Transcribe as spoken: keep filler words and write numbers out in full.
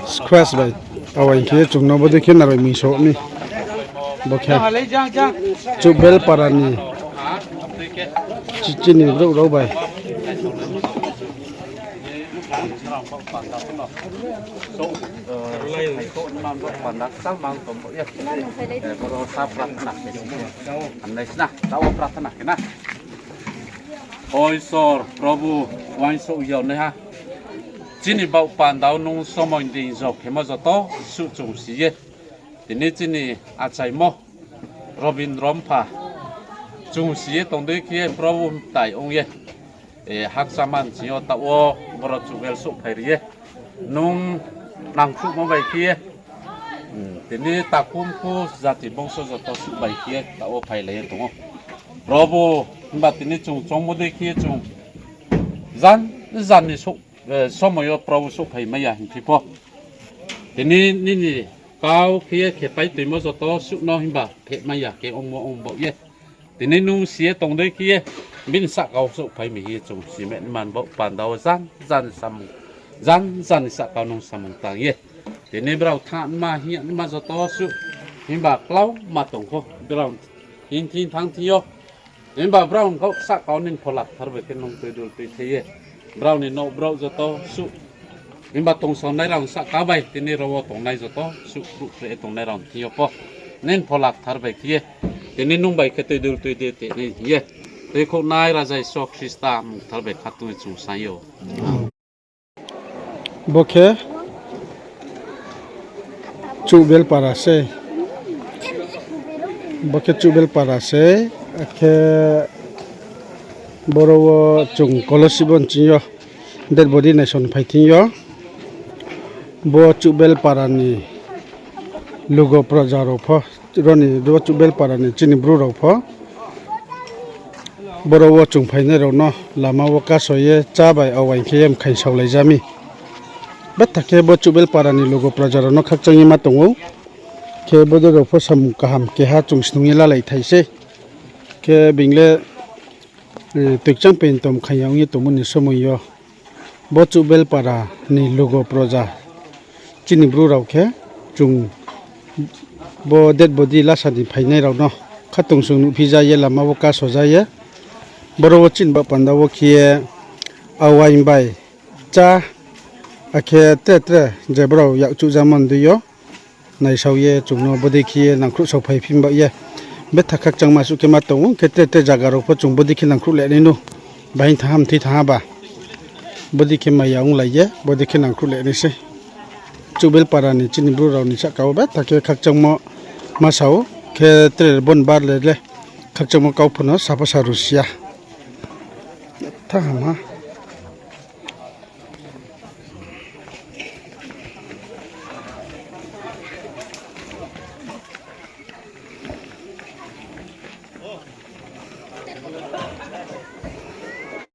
Squash bai. Awaing khe chung no bodei khe naroi mui so mi. Bo khe Chubel para ni chi-, chini brouh rao bai. O Isor, Probhu, uaingsouh yag naiha. Chini baoh panda wo nung somoi ni jok khemo joto suh chung si ye. Tini chini achaimo Robindro mpha chung si ye tong dei khe ye Probhu mtai ong ye, hakchama nching yo taoh wo boro Chubel souhphai ri ye. Nung nangkhruhmo bai khe ye, tini takhu mkhu jati bongso joto suh bai khe ye taoh wo phailai ye tong ou. Probhu, himba tini chung choungmo dei khe ye chung jan, jan ni somoi yo Probhu souhphai mai ya hingphi pho, tini nini kau khe ye khepai toimo joto suh no himba phehmai ya khe ongmo ong baoh ye. Tini nung si ye tong dei khe ye, bini sahka wo souhphai mi hing ye chung si mai man baoh panda wo jan, jan ni sahka wo nung samung tang ye. Tini brao thanngma hing ye ma joto suh, himba klauma tong pho, brao hing thing thanng thing yo. Himba brao ni kau sahka wo nini phola kthar bai khe nung tuidul tuithei ye. Brao ni nouh brouh joto suh, himba tongsaonai rao ni sahka bai tini ro wo tongnai joto suh kruh kre tongnai rao ni thing yo pho, nini phola kthar bai khe ye, tini nung bai khe tuidul tuide te nai hing ye, tuikhouhnai Raja Isor Khrista mmung kthar bai khatung ye chung saing ou. Bo khe Chubel para sei. Bo khe Chubel para sei. Akhe boro wo chung Kolosibon ching yo dead body naisao ni phai thing yo. Bo Chubel para ni lugo proja rao pho, roni bo Chubel para ni chini Bru rao pho boro wo chung phainai rao no lama wo kaso ye chá bai awaing khe ye mkhaing saolai ja mi. Betha khe bo Chubel para ni lugo proja rao no khakchang ye ma tong ou. Khe bodei rao pho samung kaham keha chung snung ye lalai thai sei. Khe being le, toikchang pein tom khaing ya ong ye tongmo ni somoi yo bo Chubel para ni lugo proja chini Bru rao khe chung bo dead body lasa ni phainai rao no khatungsung nuhphi ja ye lama wo kaso ja ye. Boro wo chini baoh panda wo khe ye awaing bai chá, akhe tre tre je brao yakchuh jamo ndei yo naisao ye chung no bodei khe ye nangkhruh saophai phi baoh ye. Betha khakchangma suh khe ma tong ou, khe tre tre zaga rao pho chung bodei khe nangkhruh le nai nou. Bahaing thanng ha, mthoi thanng ha ba, bodei khe maya onglai ye bodei khe nangkhruh le nai sei. Chubel para ni chini Bru rao ni sahka wo betha khe khakchangmo ma sa ou, khe tre bon bar le le khakchangmo kau pho no sa pho sa ru si ya. Thanng ha ma.